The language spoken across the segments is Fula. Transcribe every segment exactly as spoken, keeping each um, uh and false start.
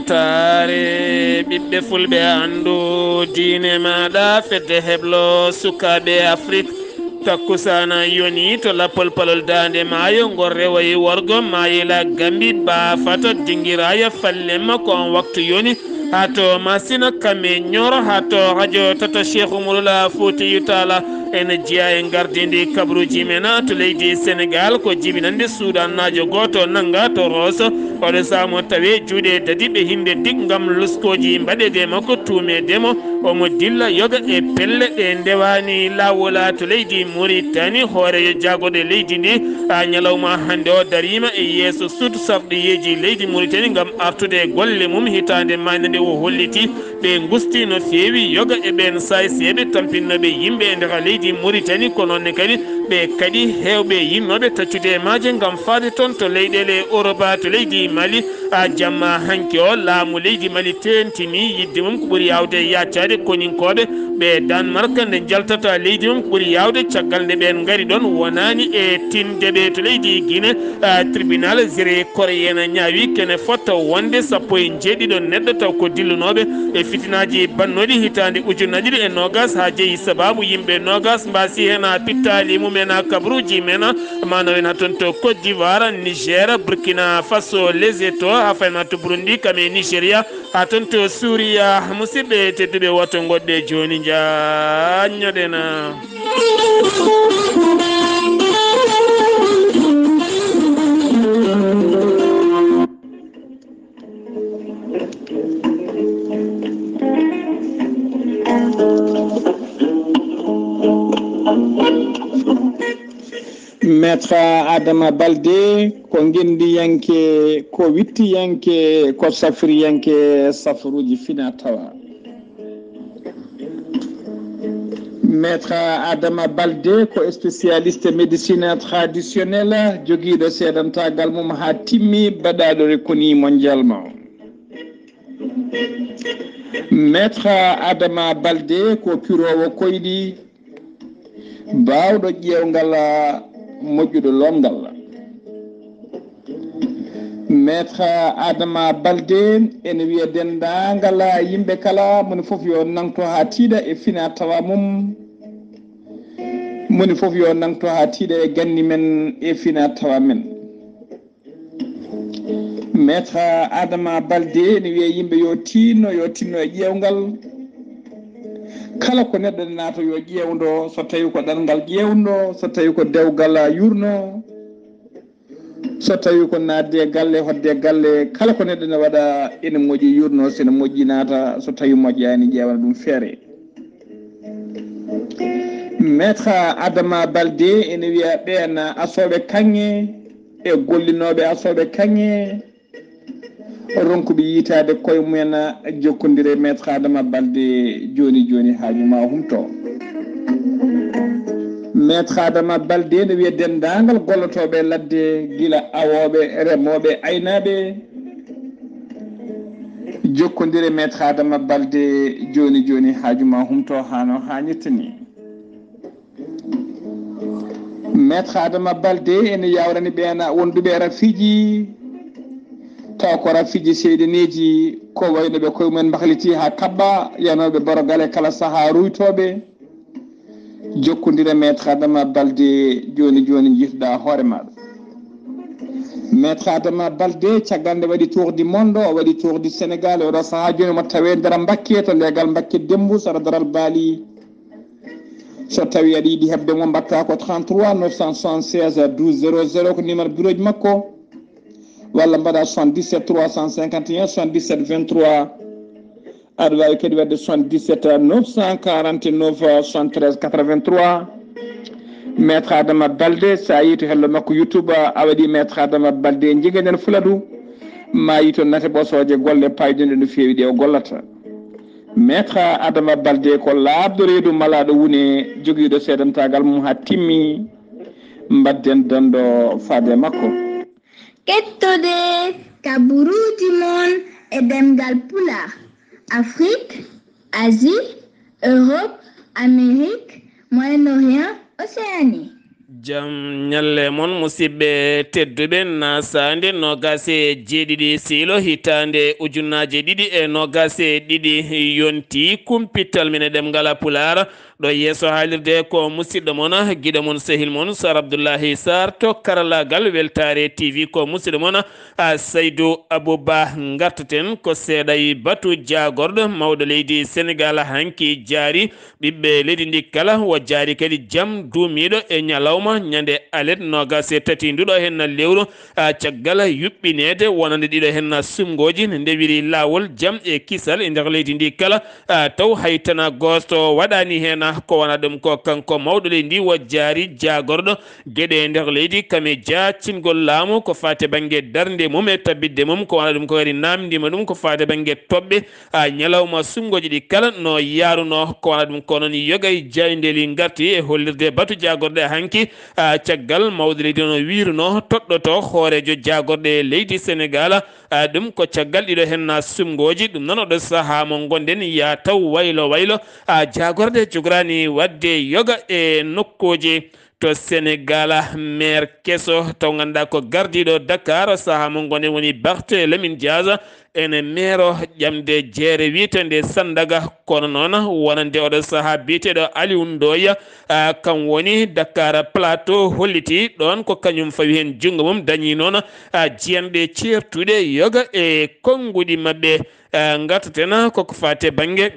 Taare ɓiɓɓe fulɓe, anndu diine maaɗa, fedde heblo sukaaɓe Afrik. Takkusaana yoni to lappol palol daande maayo, ngol rewoyi worgo maayila Gambi, baa fata dingiraya fallema ko on waktu yoni. Haa to Masina, Kame, Ñoro, haa to rajo tata Cheikh Umarula Foutiyou Tala. Ene jeyaa e gardindi kabaruuji men to leydi Senegaal, ko jibinande Suudaannaajo gooto nannga to Roso. Oɗo saamo tawi juuɗe dadiiɓe hinde dig ngam luskooji mbaɗeede makko, tuumeede mo omo dilla yoga e pelle ɗe ndewaani laawola to leydi Muritani. Hooreejo jaagorɗe leydi ndi, a, ñalawma hannde o dariima e yeeso suudu sarɗiyeeji leydi Muritani ngam artude e golle mum. Hitaande maayde nde o holliti ɓe ngusti no feewi yoga e ɓeen saayseeɓe tampinnooɓe yimɓe e nder leydi Muritani, ko noon ne kadi ɓe kadi heewɓe yinnooɓe taccude e maaje ngam faade toon to leyɗeele Europa, to leydi Mali. A, jamma hanki o, laamu leydi Mali teentini yidde mum ko ɓuri yaawde yaacaade koninkooɓe ɓe Danmark nde njaltata leydi mum, ko ɓuri yaawde caggal nde ɓeen ngari ɗoon, wonaani e tinde ɓe to leydi Guinée. A, tribunal Zéro Corée ena ñaawi kene fota wonde sappo e njeeɗiɗo neɗɗo taw ko dillunooɓe e fitinaaji bannooɗi hitaande ujunnaji ɗiɗi e noogas, haa jeyi sabaabu yimɓe noogas mbaasi heen, haa pittaali mum en, haa kabaruuji men, haa maanaw en haa toon to Côte d'Ivoire, Niger, Burkina Faso, Lesotho, haa faynaa to Burundi, kam e Nigeria, haa toon to Suuriya. Musidɓe tedduɓe, woto ngoɗɗe jooni, njaanñoɗen. Maître Adama Balde ko ngenndiyanke, ko wittiyanke, ko safriyanke safaruuji fina tawa. Maître Adama Balde ko spécialiste médecine traditionnelle, jogiiɗo seedantaagal mum haa timmi, baɗaaɗo reconnu mondialement. Maître Adama Balde ko piroowo koyɗi, baawɗo ƴeewngal, moƴƴuɗo loomngal. Maître Adama Balde ene wiya denndaangal yimɓe kala, moni fof yo nangto haa tiiɗa e fina tawa mum. Moni fof yo nangto haa tiiɗa e ganni men e fina tawa men. Maître Adama Balde ene wiya yimɓe yo tiinno, yo tiinno e ƴeewngal. Kala ko neɗɗo ene naata yo ƴeewndo, so tawi ko ɗanngal ƴeewndo, so tawi ko dewgal yurno, so tawi ko naatde e galle, hoɗde e galle, kala ko neɗɗo ene waɗa ene moƴƴi yurno, so ene moƴƴi naata, so tawi moƴƴaani ƴeewana ɗum feere. Maître Adama Balde ene wiya ɓeen asooɓe kaŋŋe e gollinooɓe asooɓe kaŋŋe, ronkuɓe yiytaade koye mumen, jokkondire Maître Adama Balde jooni jooni, haaju ma humto. Maître Adama Balde ene wiya denndaangal gollotooɓe ladde, gila awooɓe, remooɓe, aynaaɓe, jokkondire Maître Adama Balde jooni jooni, haaju ma humto haa no haanirta ni. Maître Adama Balde ene yawrani ɓeen wonduɓe e rafiiji, taw ko rafiiji seyɗeneeji, ko wayno ɓe koye mumen mbahliti haa kaɓɓa, yanooɓe borogal e kala sahaa ruytooɓe. Jokkondire Maître Adama Balde jooni jooni, njiituɗaa hoore maaɗa. Maître Adama Balde, caggal nde waɗi tour du monde, o waɗi tour du Sénégal, e oɗo sahaa jooni omo tawee nder Mbakke, to leegal Mbakke Demmbu, sara daral Baali. So tawi aɗa yiɗi heɓde mo, mbaɗta ko trente-trois neuf cent soixante-seize douze zéro zéro, ko numéro bureau ji makko, walla mbaɗa soixante-dix-sept trois cent cinquante et un soixante-dix-sept vingt-trois. Aɗa waawi kadi waɗde soixante-dix-sept neuf cent quarante-neuf soixante-treize quatre-vingt-trois. Maître Adama Balde, so a yii to hello makko YouTube, a waɗi Maître Adama Balde, jigenen Fuladu, ma yii toon nate ɓosooje golle paayɗe no feewi ɗe o gollata. Maître Adama Balde ko laaɓɗo reedu, malaaɗo wune, jogiiɗo seedantaagal mum haa timmi. Mbadden dando faade makko. Kettode kabaruuji mon e ɗemngal Pulaar, Afrik, Asie, Europe, Amérique, Moyen-Orient, Océanie. Jam ñalle mon, musidɓe tedduɓe. Nasaande noogaas e jeeɗiɗi siilo hitaande ujunaaji ɗiɗi e noogaas e ɗiɗi yonti. Kumpital men e ɗemngal Pulaar, ɗo yeeso haalirde ko musidɗo mon, giɗo mon, sehil mon, Sar Abdullahi Sar. To karallaagal Weltaare T V ko musidɗo mon, a Saydu Abuba. Ngartaten ko seeɗa e batu jaagorɗo mawɗo leydi Senegaal hanki jaari ɓiɓɓe leydi ndi kala. Wo jaari kadi jam duumiiɗo e ñalawma ñande alet noogaas e tati nduɗo henna lewru, a, caggal yuɓɓineede wonande ɗiɗo henna suɓngooji ne ndewiri laawol jam e kisal e nder leydi ndi kala, a, taw hay tana gooto waɗaani heen ko wona ɗum ko kanko mawɗo leydi ndi. Wo jaari jaagorɗo geɗe e nder leydi, kame jaacingol laamu ko faati bannge darnde mum e tabbitde mum, ko wona ɗum ko kadi naamndiima ɗum ko faati bannge toɓɓe, a, ñalawma suɓngooji ɗi kala no yaarunoo. Ko wona ɗum ko noon yoga e jaayndeeli ngarti e hollirde batu jaagorɗe hanki, a, caggal mawɗo leydi no wiirunoo toɗɗoto hooreejo jaagorɗe leydi Senegaal. A, ɗum ko caggal ɗiɗo henna suɓngooji. Ɗum noon oɗo sahaa mo ngonɗen yaa taw waylo waylo, a, jaagorɗe jogoraani waɗde yoga e nokkuuji to Senegaal. Meer keso taw ngannduɗaa ko gardiiɗo Dakar, sahaa mo ngonɗen woni Barthélémy Dias, ene meero ƴamde jeere wiyetende Sandaga. Kono noon wonande oɗo sahaa biyeteeɗo Aliou Ndoye, a, kam woni Dakar Plateau, holliti ɗoon ko kañum fawi heen junngo mum, dañi noon, a, jiyanɗe ceertuɗe yoga e konnguɗi maɓɓe. A, ngartaten koko faati bannge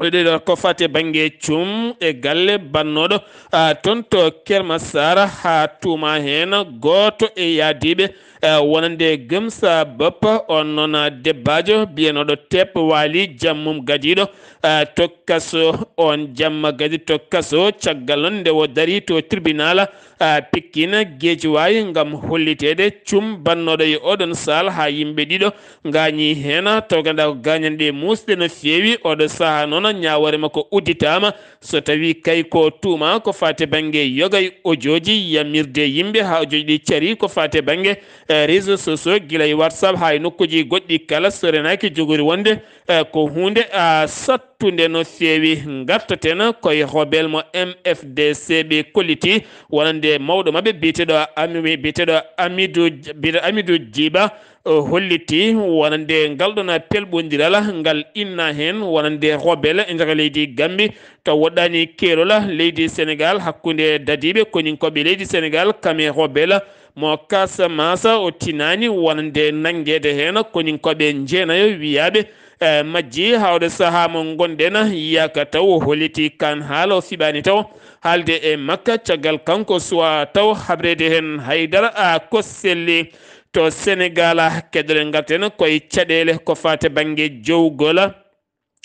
ɗo ko faati bannge cum e galle bannooɗo, a, toon to Kermasara, haa tuuma heen gooto e yaadiiɓe, a, wonande Gumsa Bop, on noon, a, debbaajo biyanooɗo Tep Waali, jam mum gadiiɗo, a, to kaso, on jamma gadi to kaso, caggal noon nde o darii to tribunal, a, Pikine Geejiwaay ngam holliteede cum bannooɗo e oɗon saal haa yimɓe ɗiɗo ngaañi heen, taw ngannduɗaa ko gaañanɗe muusɗe no feewi. Oɗo sahaa noon ñaawoore makko udditaama, so tawii kay ko tuuma ko faati bannge yoga e ojooji, yamirde yimɓe haa ojooji ɗi carii ko faati bannge, e, réseaux sociaux, gila e WhatsApp haa e nokkuuji goɗɗi kala, so renaaki jogori wonde, e, ko huunde, a, sattunde no feewi. Ngartaten ko e rebelle mo M F D C ɓe kolliti, wonande mawɗo maɓɓe biyeteeɗo Ami-, biyeteeɗo Amidou, biyeteeɗo Amidou Djiba, o holliti wonande ngal ɗoon pelɓondiral ngal inna heen wonande rebelle e nder leydi Gambi, taw woɗɗaani keerol leydi Senegaal hakkunde dadiiɓe koninkooɓe leydi Senegaal kame rebelle mo Casamance. O tinaani wonande nanngeede heen koninkooɓe njeenayo wiyaaɓe, e, majji. Haa oɗo sahaa mo ngonɗen, yaka taw o holliti kaan haala, o fiɓaani taw haalde e makka, caggal kanko suwaa taw habreede heen haydara, a, ko selli. To Senegaal, keɗoɗen ngarten ko e caɗeele ko faati bannge jowgol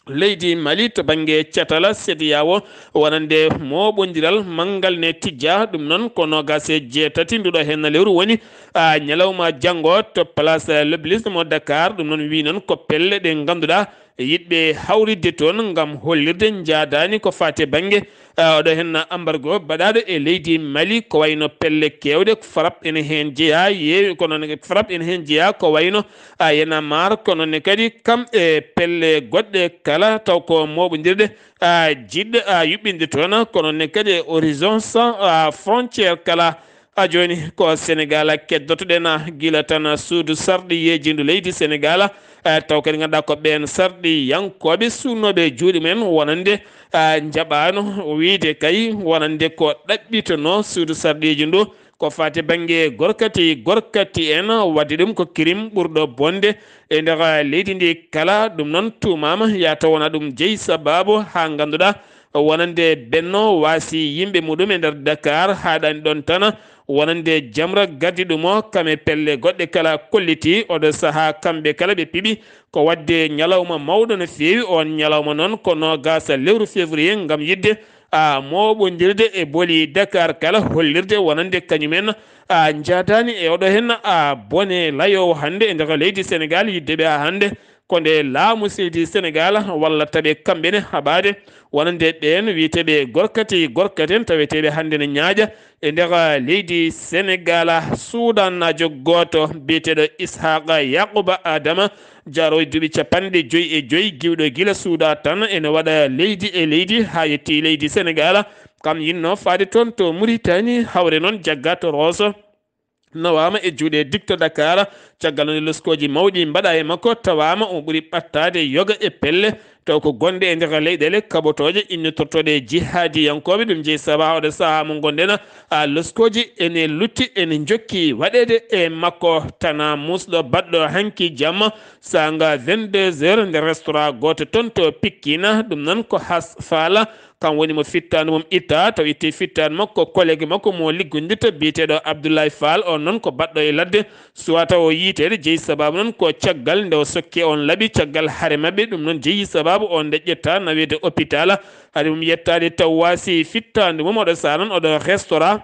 leydi Mali to bannge catal CEDEAO, wonande mooɓondiral manngal ne tijjaa. Ɗum noon ko noogaas e jeetati nduɗo heen lewru woni, a, ñalawma janngo to Place L'Obélisque mo Dakar. Ɗum noon wiyi noon ko pelle ɗe ngannduɗaa yiɗɓe hawritde toon ngam hollirde njaadaani ko faati bannge, a, oɗo heen embargo baɗaaɗo e leydi Mali, ko wayno pelle keewɗe, FRAPP ene heen jeyaa, yeewi, kono ne, FRAPP ene heen jeyaa, ko wayno, a, Y'en a marre, kono ne kadi kam e pelle goɗɗe kala, taw ko mooɓondirɗe, a, jiɗɗe, a, yuɓɓinde toon, kono ne kadi e Horizon Sans, a, Frontière kala. A, jooni ko Senegaal keddotoɗen, a, gila tan suudu sarɗiyeeji ndu leydi Senegaal, a, taw kadi ngannduɗaa ko ɓeen sarɗiyankooɓe suuɗnooɓe juuɗe mumen wonande, a, njaɓaano wiyde kay wonande ko ɗaɓɓitonoo suudu sarɗiyeeji ndu ko faati bannge gorkati, gorkati en, waɗde ɗum ko kirim ɓurɗo bonde e nder leydi ndi kala. Ɗum noon tuumaama, yaa taw wonaa ɗum jeyi sabaabu haa ngannduɗaa wonande Benno waasi yimɓe muɗum e nder Dakar, haaɗaani ɗoon tan, wonande Jamra gaddi ɗum o, kam e pelle goɗɗe kala kolliti. Oɗo sahaa kamɓe kala ɓe piɓi ko waɗde ñalawma mawɗo no feewi. Oon ñalawma noon ko noogaas lewru février ngam yiɗde, a, mooɓondirde e boli Dakar kala, hollirde wonande kañumen, a, njaadaani e oɗo heen, a, bone layoowo hannde e nder leydi Senegaal, yiɗde ɓe haa hannde ko nde laamu seydi Senegaal walla taɓe kamɓe ne haɓaade wonande ɓeen wiyeteeɓe gorkati, gorkaten taweteeɓe hannde ne ñaaƴa e nder leydi Senegaal. Suudaannaajo gooto biyeteeɗo Ishaqa Yaquba Adama, jaaroowo duuɓi capanɗe joyi e joyi, giwɗo gila Suuda tan, ene waɗa leydi e leydi haa yettii leydi Senegaal. kam yinno faade toon to Muritani, hawre noon jagga to Rooso. Nawaama e juuɗe dikto Dakar, caggal nde loskooji mawɗi mbaɗa e makko, tawaama o ɓuri ɓattaade yoga e pelle, taw ko gonɗe e nder leyɗeele kaɓotooje innitortooɗe e jihaadiyankooɓe. Ɗum jeyi sabu oɗo sahaa mo ngonɗen, a loskooji ene lutti, ene njokki waɗeede e makko. Tana muusɗo baɗɗo hanki jamma, saanga vingt-deux heures, nder restaurant gooto toon to Pikkina. Ɗum noon ko Has Faala, kam woni mo fittaandu mum itta, taw itti fittaandu makko, collègue makko mo liggondirta, biyeteeɗo Abdoulaye Fall, on noon ko baɗɗo e ladde, suwata o yiiteede, jeyi sababu noon ko caggal nde o sokki on laɓi, caggal hare maɓɓe, ɗum noon jeyi sababu on nde ƴetta naweede hôpital, hari mum yettaade taw waasi fittaandu mum, oɗo saha noon, oɗo restaurant,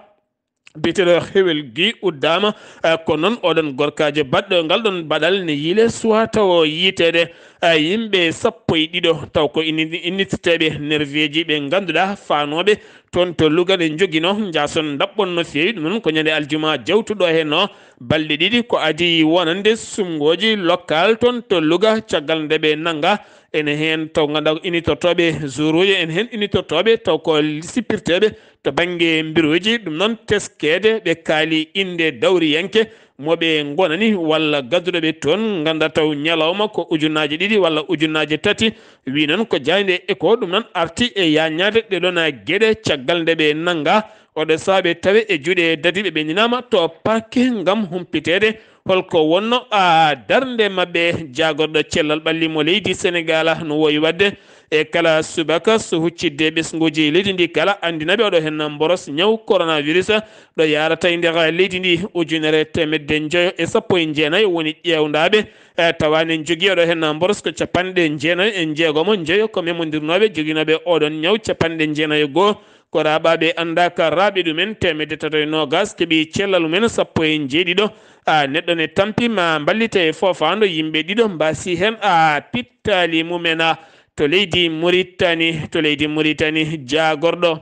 biyeteeɗo Hewel Guy uddaama, eh, ko noon oɗon gorkaajo baɗɗo ngal ɗon baɗal ne yiile suwata o yiiteede, eh, yimɓe sappo e ɗiɗo, taw ko ini-, innitteeɓe nerveeji ɓe ngannduɗaa faanooɓe toon to Louga ne njoginoo njaason ndaɓɓon no feewi. Ɗum noon ko ñande aljuma jawtuɗo heen o, balɗe ɗiɗi ko adii wonande suɓngooji local toon to Louga, caggal nde ɓe nannga. Ene heen taw ngannduɗaa ko initortooɓe zoruuji, ene heen initortooɓe taw ko sippirteeɓe to bannge mbiruuji. Ɗum noon teskeede ɓe kaali innde dawriyanke mo ɓe ngonani walla gadduɗo ɓe toon, ngannda taw ñalawma ko ujunnaaje ɗiɗi walla ujunnaaje tati. Wi noon ko jaaynde eko ɗum noon arti e yaañaade ɗe ɗon geɗe caggal nde ɓe nannga. Oɗo sahaa ɓe tawe e juuɗe dadiiɓe, ɓe ñinaama to parquet ngam humpiteede holko wonno a darnde maɓɓe. Jaagorɗo cellal ɓalli mo leydi Senegaal no wowi waɗde e kala subaka so huccidde ɓesnguuji leydi ndi kala, anndina ɓe oɗo heen mboros ñaw coronavirus ɗo yaarata e nder leydi ndi. Ujunere teemedde njoyo e sappo e jeenayi woni ƴeewndaaɓe, e tawa ne njogii oɗo heen mboros ko capanɗe jeenayi e njeegomo njoyo ko memondirnooɓe joginooɓe oɗon ñaw, capanɗe jeenayi e goo ko raaɓaaɓe anndaaka raaɓe ɗumen, teemedde tato e noogas keɓi cellal mumen, sappo e njeeɗiɗo a neɗɗo ne tampi ma mballite e foofaando, yimɓe ɗiɗo mbaasi heen a pittaali mumen a to leydi Muritani, to leydi Muritani. Jaagorɗo,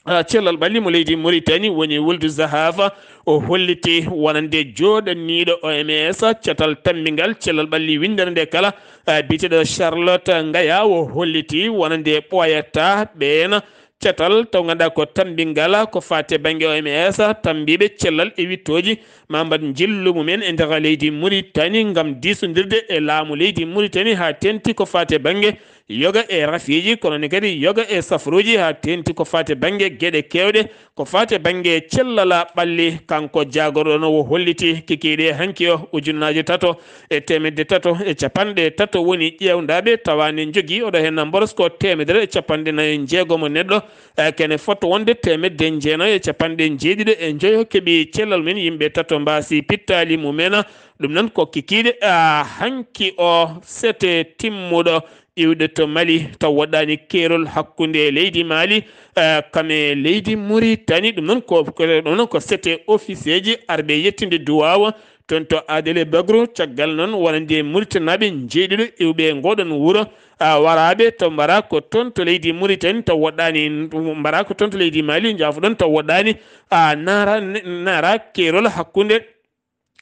a, cellal ɓalli mo leydi Muritani woni Wuldu Zahafa. O holliti wonande jooɗaniiɗo O M S catal tammbingal cellal ɓalli winndere nde kala, a, biyeteeɗo Charlotte Ngaya. O holliti wonande ɓooyata ɓeen catal taw ngannduɗaa ko tammbingal ko faati e bannge O M S, tammbiiɓe cellal e wiɗtooji ma mbaɗ njillu mumen e nder leydi Muritani ngam diisondirde e laamu leydi Muritani, haa teeŋti ko faati e bannge yoga e rafiiji, kono ne kadi yoga e safaruuji, haa teeŋti ko faati e bannge geɗe keewɗe, ko faati e bannge cellal ɓalli. Kanko jaagorɗo no o holliti kikiiɗe hanki o, ujunnaaje tato e teemedde tato e capanɗe tato woni ƴeewndaaɓe, tawa ne njogii oɗo heen mboros ko teemedere e capanɗe nayi e njeegomo neɗɗo, e kene fotto wonde teemedde jeenayi e capanɗe njeeɗiɗo e njoyo keɓi cellal mum, yimɓe tato mbaasi pittaali mumen. Ɗum noon ko kikiiɗe, a, hanki o sete timmuɗo iwde to Mali, taw woɗɗaani keerol hakkunde leydi Mali, e, kam e leydi Muritani. Ɗum noon ko, ko, ɗum noon ko sete ofisieeji arɓe yettinde duwaawa toon to Adele Bagro. Caggal noon wonande Muritanaaɓe njeeɗiɗo iwɓe ngoɗon wuro, a, waraaɓe to mbara ko toon to leydi Muritani, taw woɗɗaani mbara ko toon to leydi Mali, njaafoɗon, taw woɗɗaani, a, naara, naara keerol hakkunde,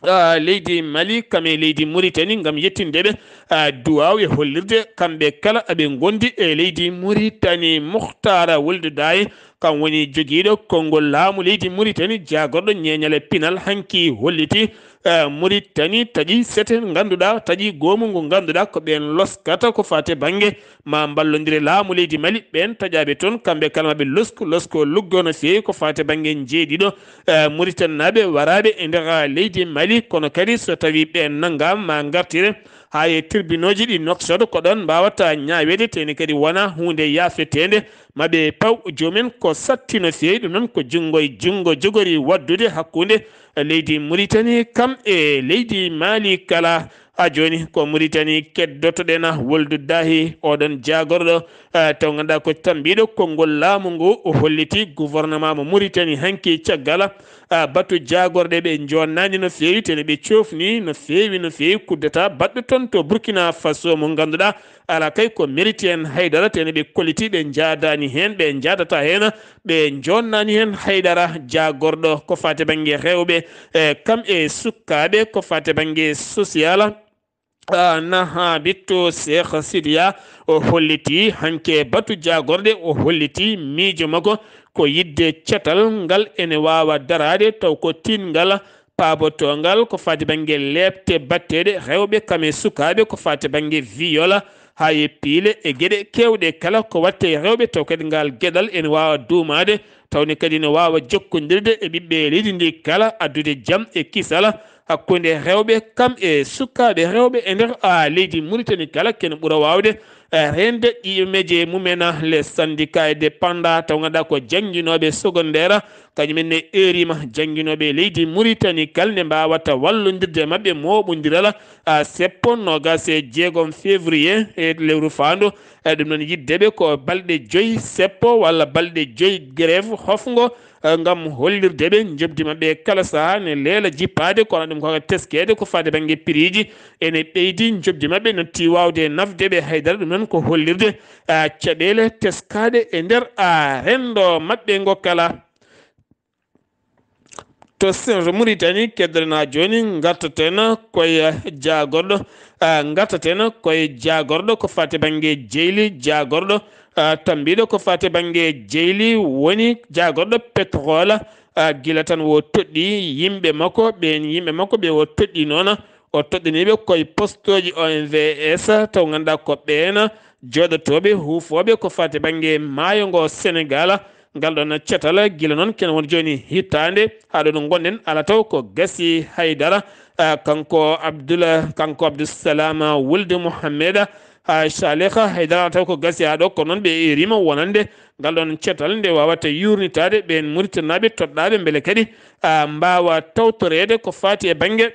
a, leydi Mali kam e leydi Muritani ngam yettinde ɓe, a, duwaaw e hollirde kamɓe kala aɓe ngondi e leydi Muritani. Muhtaara Wuldu Daay, kam woni jogiiɗo konngol laamu leydi Muritani, jaagorɗo ñeeñal e pinal, hanki holliti, e, Muritani taƴi sete ngannduɗaa, taƴi goomu ngu ngannduɗaa ko ɓeen loskata ko faati e bannge ma mballondire laamu leydi Mali. Ɓeen taƴaaɓe toon, kamɓe kala maɓe losku, losko luggo no feewi ko faati e bannge njeeɗiɗo, e, Muritanaaɓe waraaɓe e nder leydi Mali, kono kadi so tawii ɓeen nanngaama ma ngartire haa e tirbinooji ɗi Nouakchott, ko ɗoon mbaawata ñaaweede, tee ne kadi wona huunde yaafeteende. Maɓe paw joomen ko satti no feewi. Ɗum noon ko junngo e junngo jogori waɗdude hakkunde leydi Muritani kam e leydi Mali kala. Haa jooni ko Muritani keddotoɗen, Wuldu Dahi, oɗon jaagorɗo, eh, taw ngannduɗaa ko tammbiiɗo konngol laamu ngu, o holliti gouvernement mo Muritani hanki caggal, ah, batu jaagorɗe ɓe njoonnaani no feewi, tene ɓe coofni no feewi, no feewi coup d'État baɗɗo toon to Burkina Faso mo ngannduɗaa alaa kay ko mérite en haydara, tene ɓe kolliti ɓe njaadaani heen, ɓe njaadata heen, ɓe njoonnaani heen haydara. Jaagorɗo ko faati bannge rewɓe, e, kam e sukkaaɓe, ko faati bannge social, ah, Nahabi to Cheikh Sidiya, o holliti hanke batu jaagorɗe, o holliti miijo makko ko yidde catal ngal ene waawa daraade taw ko tiiɗngal paabotoongal ko faati bannge leepte batteeɗe rewɓe kam e sukaaɓe, ko faati bannge viol, haa e piile e geɗe keewɗe kala ko watte e rewɓe, taw kadi ngal geɗal ene waawa duumaade, tawde kadi ne waawa jokkondirde e ɓiɓɓe leydi ndi kala, addude jam e kisal hakkunde rewɓe kam e sukaaɓe rewɓe e nder, ah, leydi Mauritanie kala, kene ɓura waawde, eh, reende ƴiiƴe mum en, les syndicats indépendants, taw ngannduɗaa ko jannginooɓe secondaire, kañum en ne eerima jannginooɓe leydi Mauritanie kala nde mbaawata wallondirde e maɓɓe mooɓondiral, ah, seppo noogas e jeegom février e lewru faandu. E ɗum noon yiddeɓe ko balɗe joyi seppo walla balɗe joyi grève hofngo, eh, ngam hollirde ɓe njoɓdi maɓɓe e kala sahaa ne leela jippaade, kono ɗum ko teskeede ko faade bannge piriiji ene ɓeydi njoɓdi maɓɓe, natti waawde nafde ɓe haydara. Ɗum noon ko hollirde, ah, caɗeele teskaaɗe e nder, ah, renndo maɓɓe ngo kala. To Sir Mauritanie, keddoɗen haa jooni, ngartaten koye jaagorɗo, ah, ngartaten koye jaagorɗo ko faati bannge jeyli, jaagorɗo, ah, tambiiɗo ko faati bannge jeyli, woni jaagorɗo pétrole, ah, gila tan wo toɗɗi yimɓe makko, ɓeen yimɓe makko ɓe wo toɗɗi noon, o toɗɗaniiɓe koye postooji O M V S, taw ngannduɗaa ko ɓeen jooɗotooɓe, huufooɓe ko faati bannge maayo ngo Senegaal. Ngal ɗoon catal gila noon kene woni jooni hitaande, haa ɗo no ngonɗen, ala taw ko gasi haydara, ah, kanko Abdullah, kanko Abdussalam Wuld Mohammed, ah, Saleh haydara, ala taw ko gasi haa ɗo, kono noon ɓe erima wonande ngal ɗoon catal nde waawata yuurnitaade ɓeen Muritaninaaɓe toɗɗaaɓe mbele kadi, ah, mbaawa tawtoreede ko faati e bannge,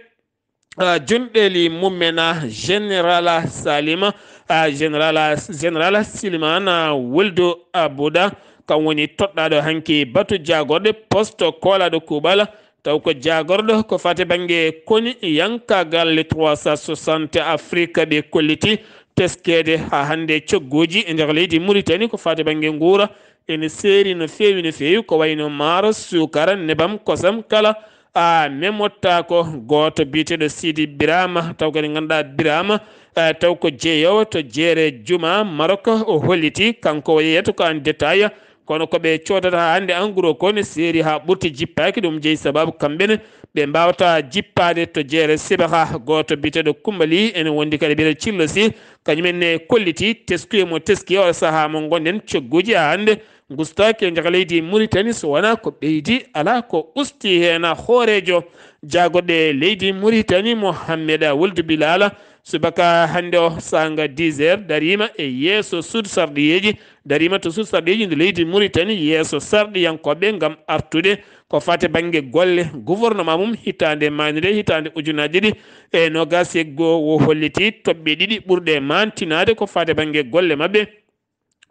ah, jonɗeeli mum en, ah, Général Salima, ah, Général, Général Silimana, ah, Wuldu Abuda, kam woni toɗɗaaɗo hanki batu jaagorɗe poste koolaaɗo kuuɓal, taw ko jaagorɗo ko faati bannge koni yankagal les trois cent soixante Afrique ɓe kolliti teskeede haa hannde cogguuji e nder leydi Mauritanie ko faati bannge nguura ene seeri no feewi, no feewi, ko wayno maaro, suukara, nebam, kosam kala, a memottaako. Gooto biyeteeɗo Sidi Birama, taw kadi ngannduɗaa Birama, eh, taw ko jeeyoowo to jeere Juma Maroc, o holliti, kanko o yeeyata ko en détail, kono ko ɓe coodata haa hannde en gros ko ne seeri haa ɓurti jippaaki, ɗum jeyi sababu kamɓe ne ɓe mbaawata jippaade to jeere Sibaha. Gooto biyeteeɗo Kumbali ene wondi kadi biyeteeɗo Cillo Si, kañum en ne kolliti teskuye mo teski oɗo sahaa mo ngonɗen cogguuji haa hannde ngustaaki e nder leydi Mauritanie, so wonaa ko ɓeydi, alaa ko usti heen. Hooreejo jaagorɗe leydi Mauritanie, Mohamed Wuld Bilal, subaka hannde o saanga dix heures, dariima e yeeso suudu sarɗiyeeji, dariima to suudu sarɗiyeeji ndu leydi Mauritanie yeeso sarɗiyankooɓe ngam artude ko faati bannge golle gouvernement mum hitaande maaynude, hitaande ujunaaji ɗiɗi e noogaas e goo. O holliti toɓɓe ɗiɗi ɓurɗe maantinaade ko faati bannge golle maɓɓe,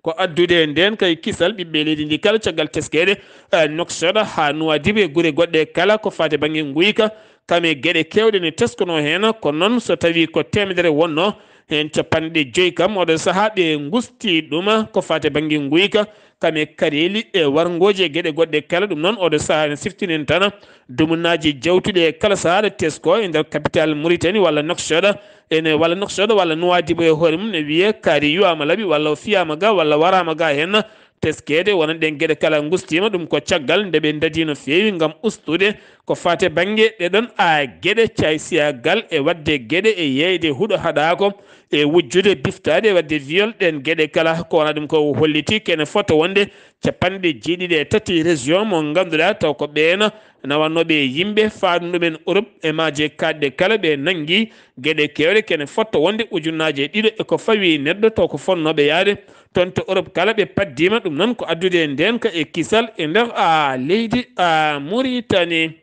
ko addude ndeen kay kisal ɓiɓɓe leydi ndi kala caggal teskeede, eh, Nouakchott haa Nouadhibou e gure goɗɗe kala ko faati bannge nguyka, kam e geɗe keewɗe ne teskonoo heen. Kono noon, so tawii ko teemedere wonnoo heen, capanɗe joyi kam oɗo sahaa ɓe ngusti ɗum ko faati bannge nguyka, kam e kareeli e warngooji e geɗe goɗɗe kala. Ɗum noon, oɗo sahaa ne siftinen tan dumunnaaji jawtuɗi e kala sahaa ɗo tesko e nder capital Mauritanie walla Nouakchott, ene walla Nouakchott walla Nouadhibou e hoore mum, ne wiyee kaari yuwaama laɓi walla o fiyaama ga walla waraama ga heen. Teskeede wonande ɗeen geɗe kala ngustiima, ɗum ko caggal nde ɓe ndadii no feewi ngam ustude ko faati bannge ɗee ɗoon, a, geɗe caysiyagal e waɗde geɗe e yeeyde huɗo haɗaako e wujjude biftaade e waɗde viol. Ɗeen geɗe kala ko wona ɗum ko holliti kene fota wonde capanɗe jeeɗiɗi e tati région mo ngannduɗaa taw ko ɓeen nawannooɓe yimɓe faaɗuno ɗumen Europe e maaje kaaɗɗe kala ɓe nanngi geɗe keewɗe kene fota wonde ujunnaaje ɗiɗo e ko fawi neɗɗo taw ko fonnooɓe yahde toon to Europe kala ɓe paddiima. Ɗum noon ko addude ndeenka e kisal e nder, a, leydi, a, Mauritanie.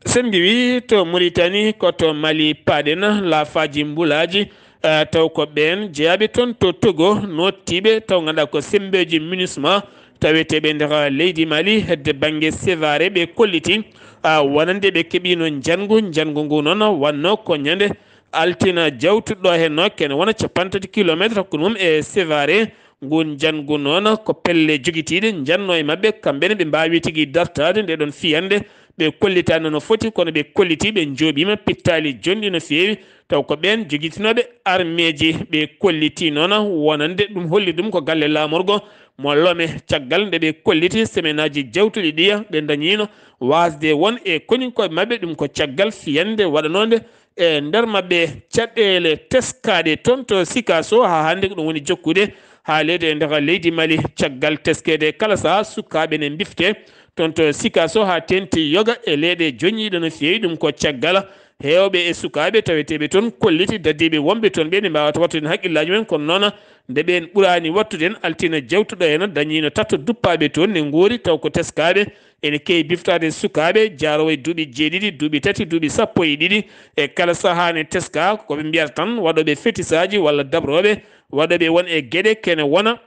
Sen ngiwii to Mauritanie, ko to Mali paaɗen, laafaaji mbulaaji, eh, taw ko ɓeen jeyaaɓe toon to Togo, noottiiɓe taw ngannduɗaa ko semmbeeji MINUSMA, taweteeɓe nder leydi Mali, hedde bannge Sévaré, ɓe kolliti, ah, wonande ɓe keɓiino njanngu. Njanngu ngu noon wannoo ko ñande altine jawtuɗo heen, no kene wona cappanɗe tati kilomeetre hakkunde mum e Sévaré. Nguun njanngu noon ko pelle jogitiiɗe njannoo e maɓɓe, kamɓe ne ɓe mbaawi tigi dartaade nde ɗoon fiyannde, Ɓe kollitaano no foti, kono ɓe kolliti, ɓe njooɓiima pittaali jonɗi no feewi, taw ko ɓeen jogitinooɓe armeeji. Ɓe kolliti noon wonande ɗum, holli ɗum ko galle laamorgo mo Lome. Caggal nde ɓe kolliti semenaaji jawtuɗi ɗiya, ɓe ndañiino waasde won e koninkooɓe maɓɓe, ɗum ko caggal fiyannde waɗanoonde e nder maɓɓe caɗeele teskaaɗe toon to Sikaso. Haa hannde ko ɗum woni jokkude haa leydi e nder leydi Mali. Caggal teskeede kala sahaa, sukaaɓe ne mbifte toon to Sikaso haa teeŋti yoga e leyɗe joñiiɗe no feewi. Ɗum ko caggal heewɓe e sukaaɓe taweteeɓe toon kolliti dadiiɓe wonɓe toon ɓe ne mbaawata wattude heen hakkillaaji mumen, kono noon nde ɓeen ɓuraani wattude heen altine jawtuɗo heen dañiino tato duppaaɓe toon ne nguuri, taw ko teskaaɓe ene keewi biftaade sukaaɓe jaaroowo e duuɓi jeeɗiɗi, duuɓi tati, duuɓi sappo e ɗiɗi. E kala sahaa ne teska ko ɓe mbiyata tan waɗooɓe fetisaaji walla dabrooɓe, waɗooɓe won e geɗe kene wona.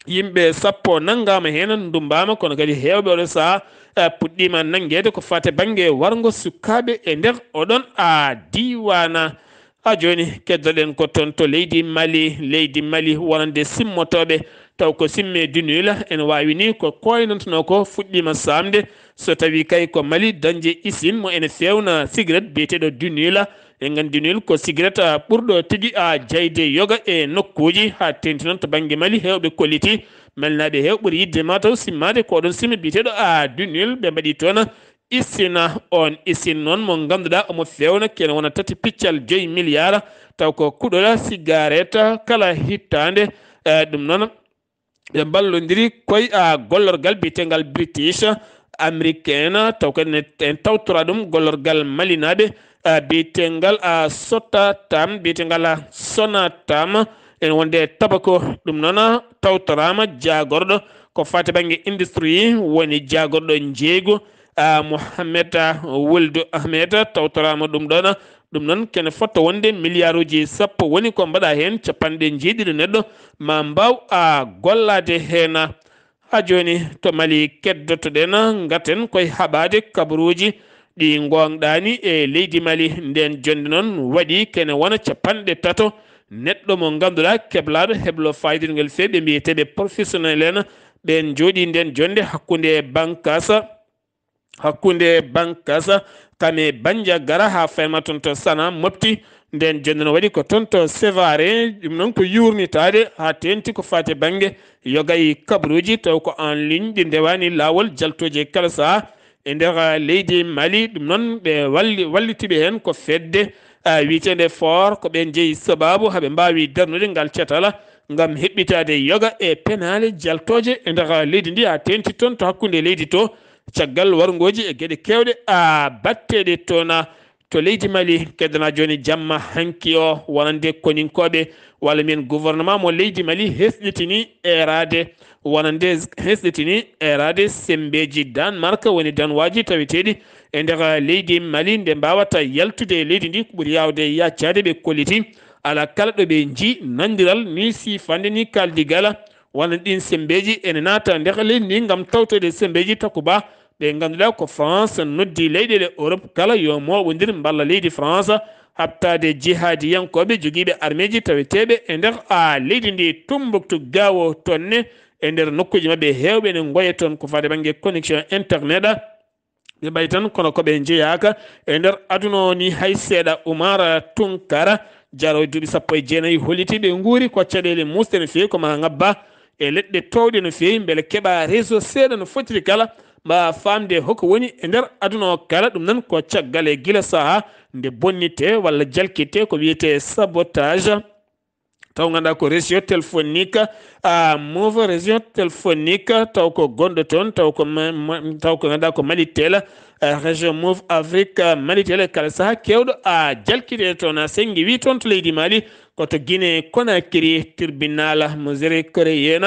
Yimɓe sappo nanngaama heen, ndummbaama, kono kadi heewɓe oɗo sahaa, eh, puɗɗiima nanngeede ko faati bannge warngo sukaaɓe e nder oɗon a diiwaana. Haa jooni, keddoɗen ko toon to leydi Mali. Leydi Mali wonande simmotooɓe, taw ko simme Dunila, ene waawi ni ko koynantunoo ko fuɗɗiima saamde. So tawii kay ko Mali, dañde usine mo ene feewna sigaret biyeteeɗo Dunila. En nganndi Dunil ko sigaret, ah, ɓurɗo tigi, ah, jayde yoga e nokkuuji, haa teeŋti noon to bannge Mali, heewɓe kolliti. Malinaaɓe heewɓe ɓuri yiɗde mataw simmaade ko oɗon simme biyeteeɗo, ah, Dunil. Ɓe mbaɗi toon usine. Oon usine noon mo ngannduɗaa omo feewna kene wona tati piccal joyi miliyaar, taw ko kuɗol sigaret kala hittaande. Eh, ɗum noon ɓe mballondiri koy, ah, gollorgal biyetengal British American, taw kadi ne en tawtora ɗum gollorgal Malinaaɓe, ah, biyetengal, ah, Sotatam, biyetengal, ah, Sonatam, en wonde Tabako. Ɗum noon, ah, tawtoraama jaagorɗo ko faati bannge industrie, woni jaagorɗo njeeygu, ah, Mohamed, ah, Wuldu Ahmed, tawtoraama ɗum ɗoon. Ɗum noon kene fotto wonde miliyaaruuji sappo woni ko mbaɗa heen, capanɗe njeeɗiɗi neɗɗo ma mbaaw, ah, gollaade heen. Haa jooni to Mali keddotoɗen, ngaten koye haɓaade kabaruuji ɗi ngoongɗaani e leydi Mali. Ndeen jonnde noon waɗi kene wona capanɗe tato neɗɗo mo ngannduɗaa keblaaɗo heblo faayidinngo feewi, ɓe mbiyeteeɓe professionnel en, ɓeen njooɗii ndeen jonnde hakkunde Bankasa, hakkunde Bankasa, kam e Bandiagara haa fayma toon to Sana, Mopti. Ndeen jonnde no waɗi ko toon to Sévaré. Ɗum noon ko yuurnitaade haa teeŋti ko faati bannge yoga e kabaruuji, taw ko en ligne, ɗi ndewaani laawol, jaltooji e kala sahaa e nder leydi Mali. Ɗum noon ɓe walli-, wallitiiɓe heen ko fedde, ah, wiyeteende Fort, ko ɓeen njeyi sabaabu haa ɓe mbaawi darnude ngal catal ngam heɓɓitaade yoga e penaale jaltooje e nder leydi ndi, haa teeŋti toon to hakkunde leydi to, caggal warngooji e geɗe keewɗe, ah, batteeɗe toon. To leydi Mali, keddana jooni jamma hanki o, wonande koninkooɓe, walla mbiyen gouvernement mo leydi Mali hesɗitini eeraade, wonande hesɗitini eeraade semmbeeji Danemark, woni danwaaji taweteeɗi e nder leydi Mali, nde mbaawata yaltude e leydi ndi, ko ɓuri yaawde yaccaade, ɓe kolliti. Alaa kala ɗo ɓe nji nanndiral ni siifande ni kaaldigal, walla ɗiin semmbeeji ene naata nder leydi ndi ngam tawtoyde semmbeeji Takuba, ɓe ngannduɗaa ko France noddi leyɗeele Europe kala yo mooɓondir mballa leydi France haɓtaade jihaadiyankooɓe jogiiɓe armeeji taweteeɓe e nder, a, leydi ndi Tumbuktu, Gaawo, Tonne, e nder nokkuuji maɓɓe heewɓe ene ngoya toon ko faade bannge connexion internet. Ɓe mbayi tan kono ko ɓe njeyaaka e nder aduna o ni hay seeɗa. Umar Tunkara, jaroowo duuɓi sappo e jeenayi, holliti ɓe nguuri ko caɗeele muusɗe no feewi, ko ma ngabba e leɗɗe toowɗe no feewi, mbele keɓa réseau seeɗa no fotiri kala, mbaawa faamde hoko woni e nder aduna o kala. Ɗum noon ko caggal e gila sahaa nde bonnitte walla jalkitte ko wiyetee sabotage. Taw ngannduɗaa ko réseau téléphonique, a, Move réseau téléphonique, taw ko gonɗo toon, taw ko ma-, ma-, taw ko ngannduɗaa ko Malitel, a, réseau Move Afrique, a, Malitel e kala sahaa keewɗo, a, jalkitee toon, a, senngi wi toon to leydi Mali, ko to Guinée Conakry, tribunal miséricordieux,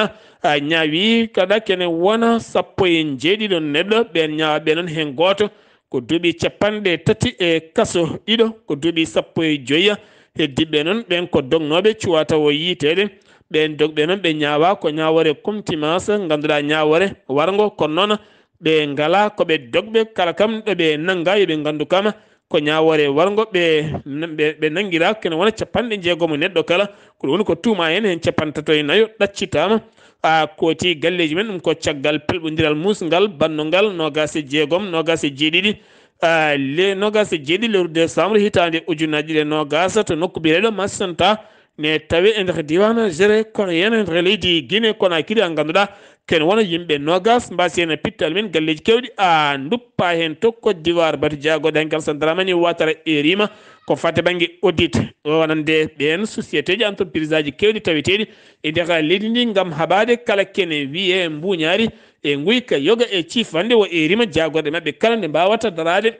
a, ñaawi kala kene wona sappo e njeeɗiɗo neɗɗo, ɓeen ñaawaaɓe noon heen gooto ko duuɓi capanɗe tati e kaso, ɗiɗo ko duuɓi sappo e joyi. Heddiiɓe noon, ɓeen ko dognooɓe cuwaa tawo yiyteede. Ɓeen dogɓe noon, ɓe ñaawaa ko ñaawoore contumace, ngannduɗaa ñaawoore warngo, kono noon ɓe ngalaa ko ɓe dogɓe, kala kam ɗo ɓe nanngaa yo ɓe nganndu kam ko ñaawoore warngo. Ɓe, ɓe, ɓe nanngiraa kene wona capanɗe jeegom neɗɗo kala, ko ɗum woni ko tuumaa heen, heen capanɗe tato e nayo ɗaccitaama. a kooti galleeji men. Ɗum ko caggal pelɓondiral muusngal bannungal noogaas e jeegom, noogaas e jeeɗiɗi, a, le noogaas e jeeɗiɗi lewru décembre hitaande ujunnaji ɗiɗi e noogaas to nokku biyeteeɗo Massanta, ne tawe e nder diiwaan Jere Koriyeen e nder leydi Guinée Conakry, a ngannduɗaa ken wona yimɓe noogaas mbaasi heen pittal men galleeji keewɗi, a nduppa heen to Côte d'Ivoire. Batu jaagorɗe hanki Alassane Dramane Ouattara eerima ko fate bannge audit, wonande ɓeen société ji, entreprise aji keewɗi taweteeɗi e nder leydi ndi ngam haɓaade kala kene wiyee mbuuñaari e nguyka yoga e ciifande. O eerima jaagorɗe maɓɓe kala nde mbaawata daraade,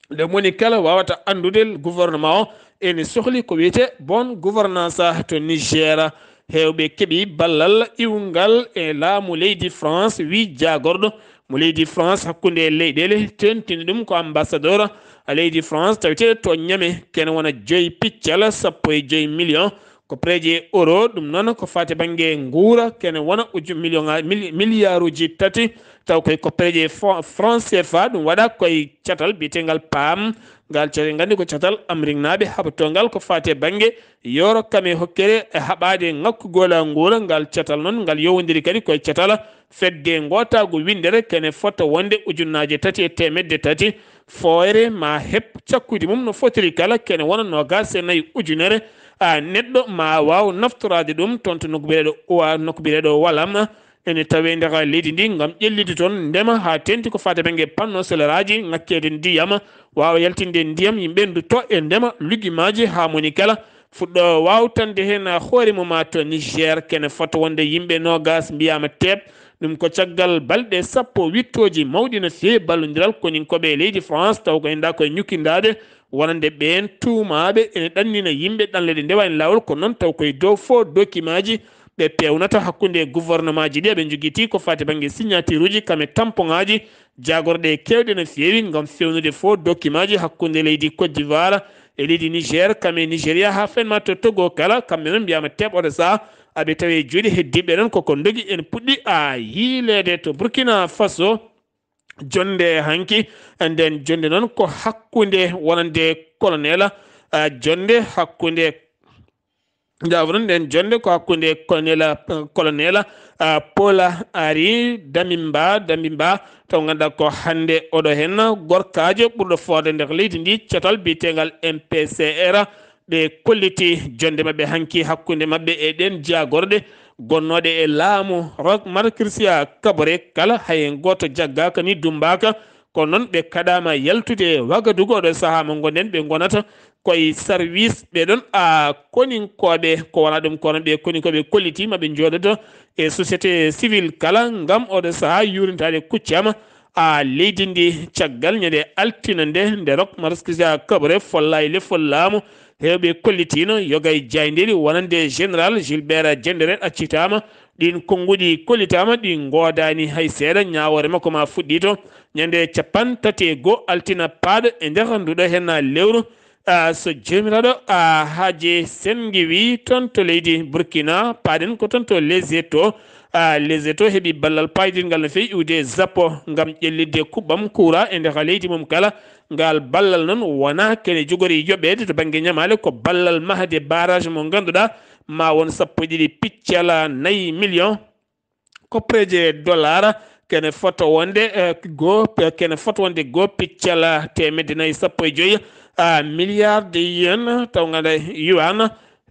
nde moni kala waawata anndude gouvernement o ene sohli ko wiyetee bonne gouvernance to Niger. Heewɓe keɓi ballal iwngal e laamu leydi France, wi jaagorɗo mo leydi France hakkunde leyɗeele, teeŋtini ɗum ko ambassadeur a leydi France taweteeɗo to Niamey, kene wona joyi piccal sappo e joyi million ko pereje euro. Ɗum noon ko fate bannge nguura, kene wona uju million, mil-, milliarduji tati, taw koye ko pereje fo-, franc C F A. Ɗum waɗa koye catal biyetengal PAM. Ngal catal, nganndi ko catal Ameriknaaɓe haɓatongal ko fate bannge yooro kame hokkere e haɓaade ŋakkugol nguura. Ngal catal noon, ngal yowondiri kadi koye catal fedde ngootaagu winndere, kene fota wonde ujunnaaje tati e teemedde tati. Fooyre ma heɓ cakkuuji mum no fotiri kala, kene wona noogaas e nayi ujunere, a, neɗɗo ma waaw naftoraade ɗum toon to nokku biyeteeɗo Wa-, nokku biyeteeɗo Walam. Ene tawee nder leydi ndi ngam ƴellitde toon ndema haa teeŋti ko fate bannge panneau solaire aji, ŋakkeede ndiyam, waawa yaltinde ndiyam, yimɓe ndutto e ndema, lugimaaji haa moni kala fuɗɗo waawtande heen hoore mum. To Niger, kene fota wonde yimɓe noogaas mbiyaama teep. Ɗum ko caggal balɗe sappo wiɗtooji mawɗi no feewi ballondiral koninkooɓe e leydi France, taw ko enda koye ñukkindaade wonande ɓeen tuumaaɓe ene ɗannina yimɓe ɗanle ɗe ndewa e laawol, ko noon taw koye dow fo dokimaaji ɓe peewnata hakkunde gouvernement ji ɗi. Aɓe njogiti ko fati bannge signaturuji kame tampoŋaaji jaagorɗe keewɗe no feewi ngam fewnude fof dokimaaji hakkunde leydi Côte d'Ivoire e leydi Niger, kame Nigeria haa fen ma to Togo kala. Kamɓe noon mbiyaama teeɓ oɗo saha aɓe tawi e juuɗe heddiiɓe ɗon koko ndogi. En puɗɗi a yiileede to Burkina Faso. Jonnde hanki, nden jonnde noon ko hakkunde wonande colonel, a, jonnde hakkunde, jaabu noon nden jonnde ko hakkunde colonel, colonel, a, Paul Henri Damiba, Damiba, taw ngannduɗaa ko hannde oɗo heen gorkaajo ɓurɗo foorde nder leydi ndi, catal biyeteegal M P C R, ɓe kolliti jonnde maɓɓe hanki hakkunde maɓɓe e ɗeen jaagorɗe gonnooɗe e laamu Ro-, Marc Christian Kaboré kala, hay gooto jaggaaka ni dummbaaka. Kono noon ɓe kaɗaama yaltude Wagadugu oɗo sahaa mo ngonɗen, ɓe ngonata koye sarwis ɓe ɗon a koninkooɓe, ko wonaa ɗum kono ɓe koninkooɓe kollitiima ɓe njooɗoto e société civile kala ngam oɗo sahaa yuurintaade kuccama a leydi ndi caggal ñande altine nde, nde Roch Marc Christian Kaboré follaay lefol laamu. Heewɓe kollitiino yoga e jaayndeeli wonande général Gilbert Diendéré accitaama. Ɗiin konnguɗi kollitaama, ɗi ngoodaani hay seeɗa. Ñaawoore makko ma fuɗɗii to ñande cappanɗe tati e goo altina paaɗo e nder nduɗo heen lewru. A, so Joomiraaɗo, a, haaje senngi wi toon to leydi Burkina, paaɗen ko toon to Les Echos. A, Les Echos heɓi ballal paydingal no feewi iwde Japon ngam ƴellitde kuɓɓam kuura e nder leydi mum kala. Ngal ballal noon wonaa kene jogori yoɓeede to bannge ñamaale, ko ballal mahde barrage mo ngannduɗaa ma won sappo e ɗiɗi piccal nayi million koppeeje dollar, kene fota wonde, eh, go, kene fota wonde go piccal teemedde nayi sappo e joyi, ah, milliard de yen, taw ngannduɗaa yuan,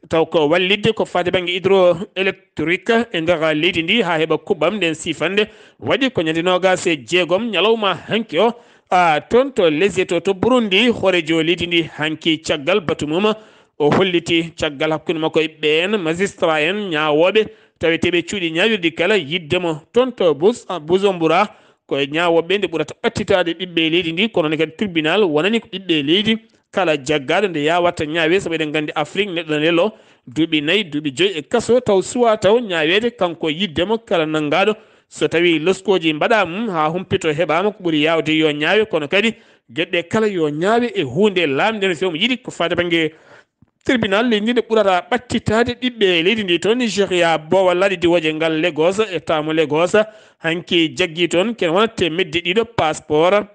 taw ko wallitde ko fati bannge hydroélectrique e nder leydi ndi haa heɓa kuɓɓam. Nden siifannde waɗi ko ñande noogaas e jeegom ñalawma hanki o, ah, toon to Les Echos to Burundi, hooreejo leydi ndi hanki caggal batu mum o holliti caggal hakkunde makko e ɓeen magistrat en ñaawooɓe taweteeɓe cuuɗi ñaawirɗi kala yiɗde mo toon to Bus-, Bujumbura. Ko e ñaawooɓe nde ɓurata ɓattitaade ɓiɓɓe leydi ndi, kono ne kadi tribunal wonani ko ɓiɓɓe leydi kala jaggaaɗo nde yaawatta ñaawe, sabu eɗen nganndi Afrik neɗɗo ne lelo duuɓi nayi, duuɓi joyi e kaso, taw suwaa taw ñaaweede kanko yiɗde mo kala nanngaaɗo. So tawii loskooji mbaɗaa mum haa humpito heɓaama, ko ɓuri yaawde yo ñaawe, kono kadi geɗe kala yo ñaawe e huunde laamnde no feewi. Yiɗi ko faade bannge tribunal leydi ndi ɓurata ɓattitaade ɓiɓɓe leydi ndi to Nigeria, boowal laaɗe diwooje ngal Lagos e taamu Lagos. Hanki jaggi toon kene wona teemedde ɗiɗo passeport,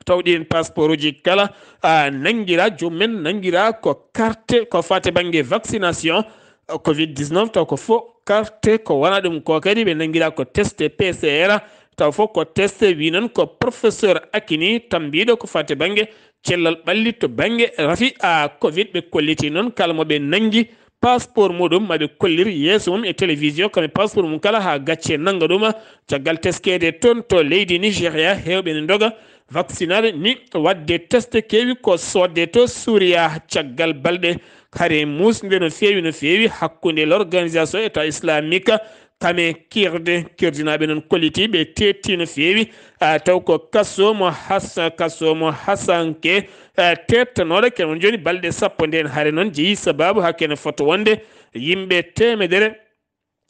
taw ɗiin passeportuji kala, a, nanngira, joom men nanngira ko carte, ko fate bannge vaccination, Covid dix-neuf taw ko fo carte ko wona ɗum ko kadi ɓe nanngira ko test P C R taw fof ko test wi noon ko professeur Akini tambiɗo ko fate bannge cellal ɓalli to bannge rafi a covid ɓe kolliti noon kala mo ɓe nanngi passeport muɗum maɓe kollir yeeso mum e télévision kame passeport mum kala ha gacce nannga ɗum caggal teskede toon to leydi Nigeria hewɓe ne doga vaccinaɓe ni wadde test kewi ko sodde to Suuriya caggal balɗe hare musde no feewi no feewi hakkunde l'organisation état islamique kame kirde kirdinaɓe noon kolliti ɓe tetti no feewi taw ko kaso mo hasa kaso mo hasanke tettanoɗo ken on joni balɗe sappo nden hare noon jeeyi sababu hakkene foto wonde yimɓe temedere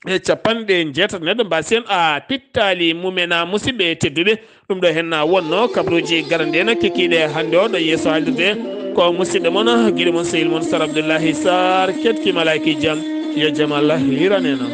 e capanɗe jeetato neɗɗo mbasi hen a pittali mumena musidɓe tedduɓe ɗum ɗo hen na wonno kabruji garande na kikiɗe hannde o ɗo yeeso haalirde ko musidɗo mon giɗo mon sehil mon sar abdoullahi sar ketki malaiki jam yo jam allah hiranena